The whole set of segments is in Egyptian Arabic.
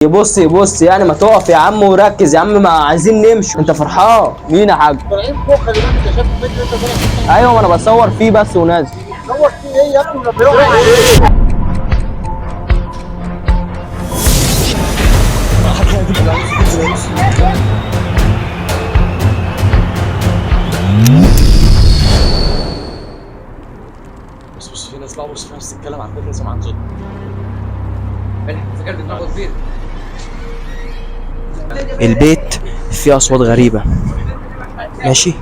يبص يبص يعني، ما تقف يا عم وركز يا عم، ما عايزين نمشي. انت فرحان مين يا حاج؟ طالعين فوق، خلي بالك انت شايف الفيديو انت طالع فيه. ايوه ما انا بصور فيه بس ونازل. صور فيه ايه يا ابني؟ لما يقع عليك. بص بص في ناس بقى، بص في ناس بتتكلم على فكرة سمعان صوت. البيت فيه اصوات غريبة. ماشي،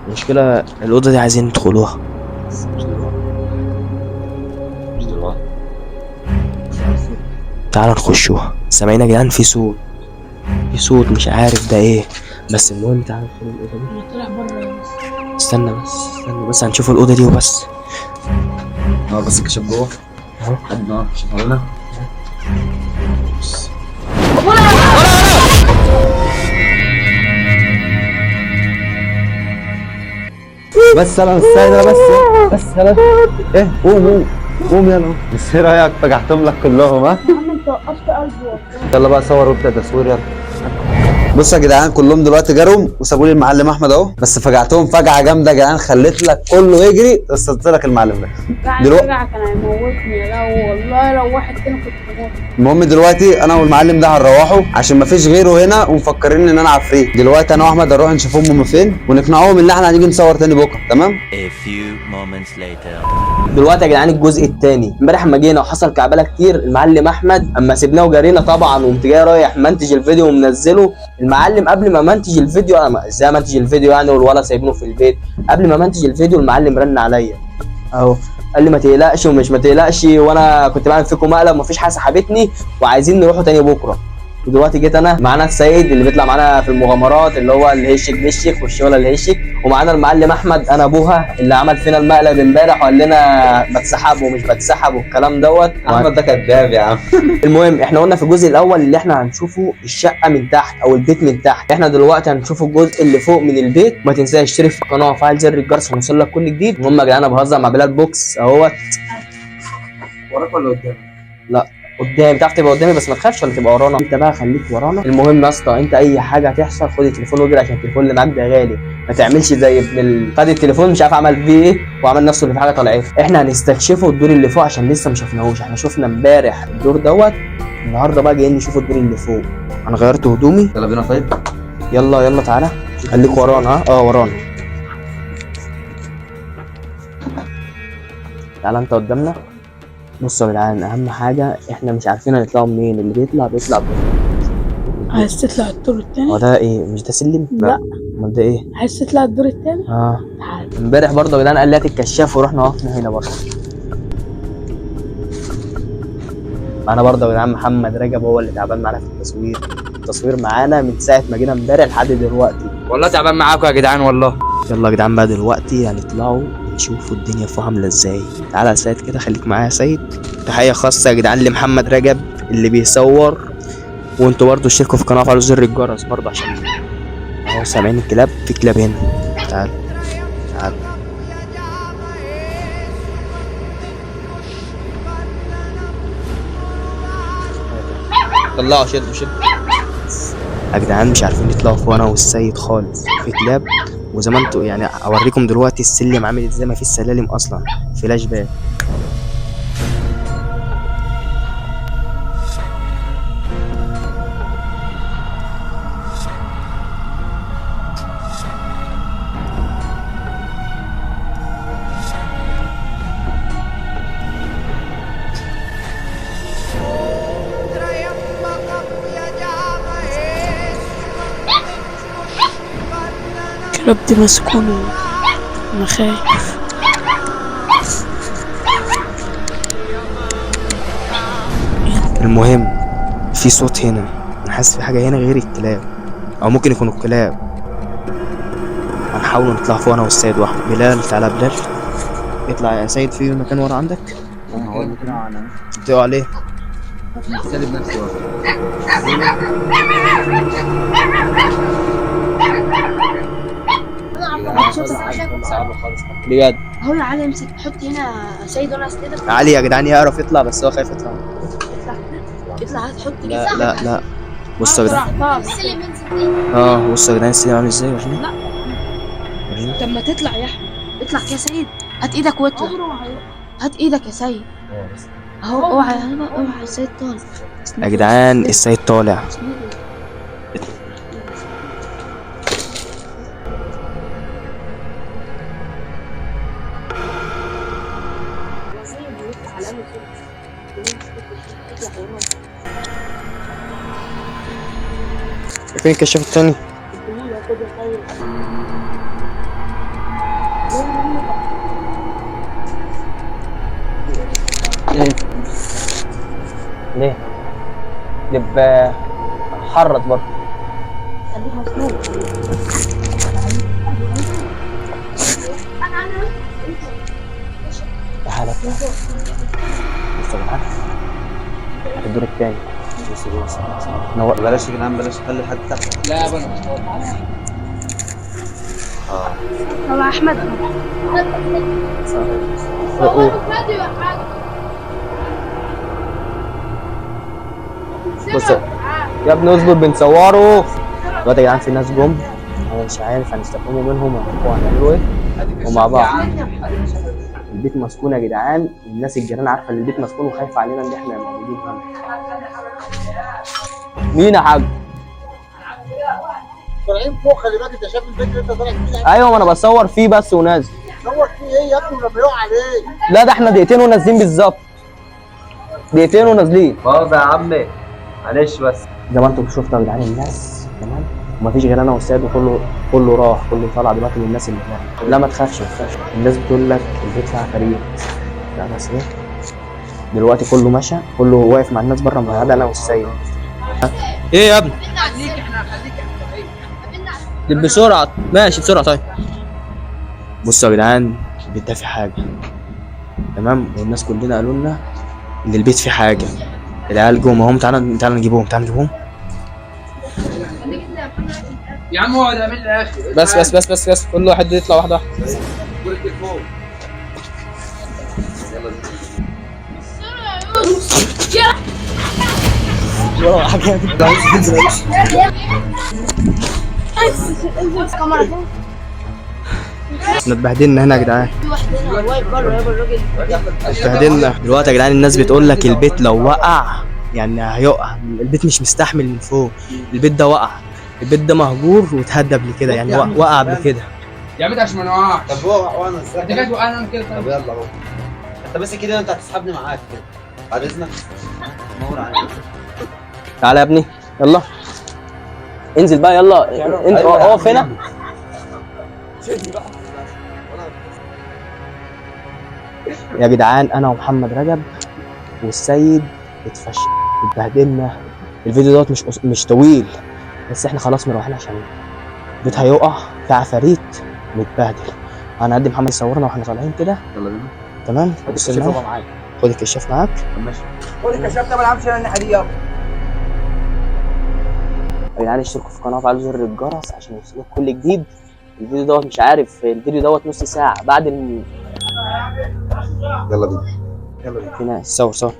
المشكلة الاوضة دي عايزين ندخلوها. مش دلوقتي، مش دلوقتي. تعالوا نخشوها. سامعين يا جدعان؟ في صوت، في صوت مش عارف ده ايه، بس المهم تعالوا ندخل الاوضة دي. انا طالع بره بس. استنى بس، استنى بس، هنشوف الاوضة دي وبس. نور بس الكشاف جوه. اهو. حد نور الكشاف علينا. بص. بس انا السيد انا بس بس انا ايه، قوم قوم قوم يلا. بس ايه رايك فجعتهم لك كلهم؟ ها يا عم انت وقفت قلبي والله. يلا بقى صور وابدا تصوير يلا. بصوا يا جدعان كلهم دلوقتي جروا وسابوا لي المعلم احمد اهو، بس فجعتهم فجعه جامدة يا جدعان، خليت لك كله يجري، بس قلت لك المعلم ده دلوقتي. دلوقتي كان هيموتني، لو والله لو واحد تاني كنت بموت. المهم دلوقتي انا والمعلم ده هنروحوا عشان مفيش غيره هنا ومفكرين ان انا عفريت. دلوقتي انا واحمد هنروح نشوفهم هم فين ونقنعهم ان احنا هنيجي نصور تاني بكره، تمام؟ A few moments later. دلوقتي يا جدعان الجزء الثاني، امبارح لما جينا وحصل كعبله كتير، المعلم احمد اما سيبناه وجرينا طبعا، وقمت جاي رايح منتج الفيديو ومنزلة. المعلم قبل ما منتج الفيديو، انا ازاي منتج الفيديو يعني والولد سايبينه في البيت؟ قبل ما منتج الفيديو المعلم رن عليا اهو، قال لي ما تقلقش ومش ما تقلقش، وانا كنت بعمل فيكم مقلب ومفيش حاجة سحبتني، وعايزين نروحوا تاني بكره. ودلوقتي جيت انا، معانا السيد اللي بيطلع معانا في المغامرات اللي هو الهشك بشك والشغله الهشك، ومعانا المعلم احمد انا ابوها اللي عمل فينا المقلب امبارح وقال لنا بتسحب ومش بتسحب والكلام دوت. احمد ده كداب يا عم. المهم احنا قلنا في الجزء الاول اللي احنا هنشوفه الشقة من تحت او البيت من تحت، احنا دلوقتي هنشوف الجزء اللي فوق من البيت. ما تنساش تشترك في القناة وفعل زر الجرس عشان يوصلك كل جديد. المهم يا جدعان انا بهزر مع بلال بوكس اهوت. وراك ولا قدامك؟ لا قدامي، تعرف تبقى قدامي بس ما تخافش ولا تبقى ورانا، انت بقى خليك ورانا. المهم يا اسطى انت اي حاجة هتحصل خد التليفون واجري عشان التليفون اللي معاك ده غالي، ما تعملش زي ابن خد التليفون مش عارف عمل فيه ايه وعمل نفسه اللي في حاجة طلعت. احنا هنستكشفه الدور اللي فوق عشان لسه ما شفناهوش، احنا شفنا امبارح الدور دوت، النهارده بقى جايين نشوف الدور اللي فوق. انا غيرت هدومي. يلا بينا. طيب يلا يلا تعالى، خليك ورانا. ها اه ورانا، تعالى انت قدامنا. بصوا يا جدعان اهم حاجة احنا مش عارفين هنطلعوا منين، اللي بيطلع بيطلع عايز تطلع الدور التاني؟ هو ده ايه؟ مش ده سلم؟ لا. امال ده ايه؟ عايز تطلع الدور التاني؟ اه تعالى. امبارح برضه يا جدعان قال لي هات الكشاف ورحنا وقفنا هنا برضه. معانا برضه يا جدعان محمد رجب هو اللي تعبان معانا في التصوير، التصوير معانا من ساعة ما جينا امبارح لحد دلوقتي. والله تعبان معاكم يا جدعان والله. يلا يا جدعان بقى دلوقتي هنطلعوا نشوفوا الدنيا فوق عامله ازاي. تعالى يا سيد كده، خليك معايا يا سيد. تحية خاصة يا جدعان لمحمد رجب اللي بيصور، وانتوا برضو اشتركوا في القناة وفعلوا زر الجرس برضو عشان اهو سامعين الكلاب، في كلاب هنا. تعال تعال، طلعوا شدوا شدوا يا جدعان، مش عارفين نطلعوا فوق انا والسيد خالص، في كلاب. وزي ما انتوا يعني اوريكم دلوقتي السلم عامل ازاي، ما فيش سلالم اصلا، فلاش باك. الكلاب دي مسكونة، انا خايف. المهم في صوت هنا، انا حاسس في حاجة هنا غير الكلاب، او ممكن يكونوا الكلاب. هنحاول نطلع فوق انا والسيد واحمد. بلال تعالى، بلال اطلع يا سيد، في مكان ورا عندك بتقع عليه. سالب نفسي ورا. صعب خالص بجد. هو يا علي امسك، حط هنا سيد وانا اسندك. علي يا جدعان يعرف يطلع بس هو خايف يطلع. اطلع. اطلع هتحط لا لا لا، بصوا يا جدعان. بصوا يا جدعان السلم عامل ازاي. وريني. لا. وريني. طب ما تطلع يا احمد، اطلع يا سيد، هات ايدك واطلع. هات ايدك يا سيد اهو. اوعى اوعى السيد طالع. يا جدعان السيد طالع. فين الكشاف التاني؟ ليه؟ يبقى حرت برضه. تعالى اطلع. بص يا جدعان الدور التاني. نور. بلاش يا جدعان بلاش، خلي حد تحت. لا يا انا مش طالع. طلع احمد. بص يا ابني اظبط، بنصوره دلوقتي يا جدعان. في ناس جم، انا مش عارف هنستفهموا منهم وهنعملوا ايه ومع بعض. البيت مسكون يا جدعان، الناس الجيران عارفه ان البيت مسكون وخايفة علينا ان احنا موجودين هنا. مين يا حاج؟ طالعين فوق، خلي بالك انت شايف الفيديو اللي انت طالع فيه. ايوه ما انا بصور فيه بس ونازل. صور فيه ايه يا ابني لما يقع عليك؟ لا ده احنا دقيقتين ونازلين بالظبط، دقيقتين ونازلين. خلاص يا عمي معلش. بس زي ما انتم شفتوا يا جدعان الناس تمام، ومفيش غير انا والسيد، وكله كله راح، كله طلع دلوقتي من الناس اللي بره. لا ما تخافش ما تخافش، الناس بتقول لك البيت فيها عفاريت. لا بس ايه دلوقتي كله مشى، كله واقف مع الناس بره ما عدا انا والسيد. ايه يا ابني؟ بسرعة ماشي بسرعة. طيب بصوا يا جدعان البيت ده فيه حاجة تمام، والناس كلنا قالوا لنا ان البيت فيه حاجة. العيال جم اهم، تعالى تعالى نجيبهم، تعالى نجيبهم. يا عم اقعد اعمل لي اخر. بس بس بس بس بس كل واحد يطلع واحدة واحدة. احنا اتبهدلنا هنا يا جدعان، اتبهدلنا دلوقتي يا جدعان. الناس بتقول لك البيت لو وقع يعني هيقع، البيت مش مستحمل من فوق، البيت ده وقع، البيت ده مهجور واتهد قبل كده، يعني وقع قبل كده. يا عم ده عشان ما نوقعش. طب وقع وانا ازاي؟ انت جاي توقعنا انا كده. طب يلا اهو، انت بس كده انت هتسحبني معاك كده بعد اذنك. نور عليك. تعالى يا ابني يلا انزل بقى، يلا انت اقف هنا. يا جدعان انا ومحمد رجب والسيد اتفشل، اتبهدلنا. الفيديو دوت مش طويل، بس احنا خلاص مروحين عشان البيت هيقع في عفاريت متبهدل. انا هدي محمد يصورنا واحنا طالعين كده. يلا بينا. تمام. خد الكشاف معاك. خد الكشاف معاك. طب ماشي. خد الكشاف ده ما العبش انا الناحية دي. يلا يا جدعان اشتركوا في القناة وفعلوا زر الجرس عشان يوصلكم كل جديد. الفيديو دوت مش عارف، الفيديو دوت نص ساعة بعد يلا بينا يلا بينا. في ناس صور صور.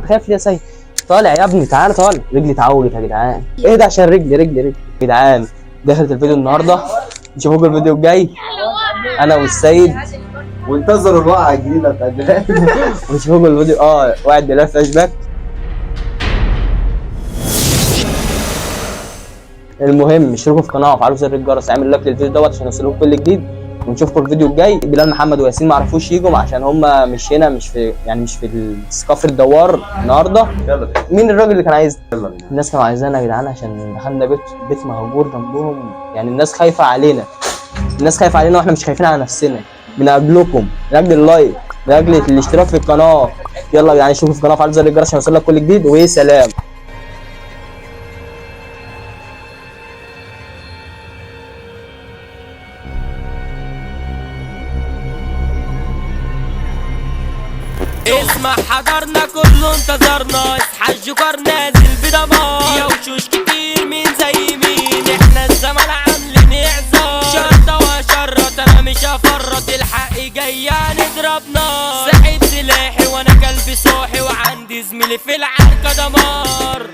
خايف ليه يا سيد؟ طالع يا ابني تعالى طالع. رجلي اتعوجت يا جدعان. ايه ده؟ عشان رجلي رجلي رجلي. يا جدعان دخلت الفيديو النهارده، نشوفكم الفيديو الجاي انا والسيد، وانتظروا الوقعة الجديدة بتاعت بلال. ونشوفكم الفيديو وقعد بلال فلاش باك. المهم اشتركوا في القناة وفعلوا زر الجرس، اعملوا like للفيديو دوت عشان يوصلكم كل جديد، ونشوفكم الفيديو الجاي. بلال محمد وياسين ما عرفوش يجوا عشان هم مش هنا، مش في يعني مش في كفر الدوار النهارده. يلا بينا. مين الراجل اللي كان عايز؟ يلا بينا. الناس كانوا عايزانا يا جدعان عشان دخلنا بيت مهجور جنبهم، يعني الناس خايفة علينا، الناس خايفة علينا واحنا مش خايفين على نفسنا. من اجلكم، من اجل ال like، من اجل الاشتراك في القناة. يلا يعني اشتركوا في القناة وفعلوا زر الجرس عشان يوصلك كل جديد، وسلام. اسمع حضرنا كله انتظرنا، اصحى الجوكر نازل بدمار، يا وشوش كتير مين زي مين، احنا الزمن عاملين اعذار، شرطة وشرط انا مش هفرط، الحق جاي نضرب نار، ساحب سلاحي وانا كلبي صاحي، وعندي زميلي اللي في العركة دمار.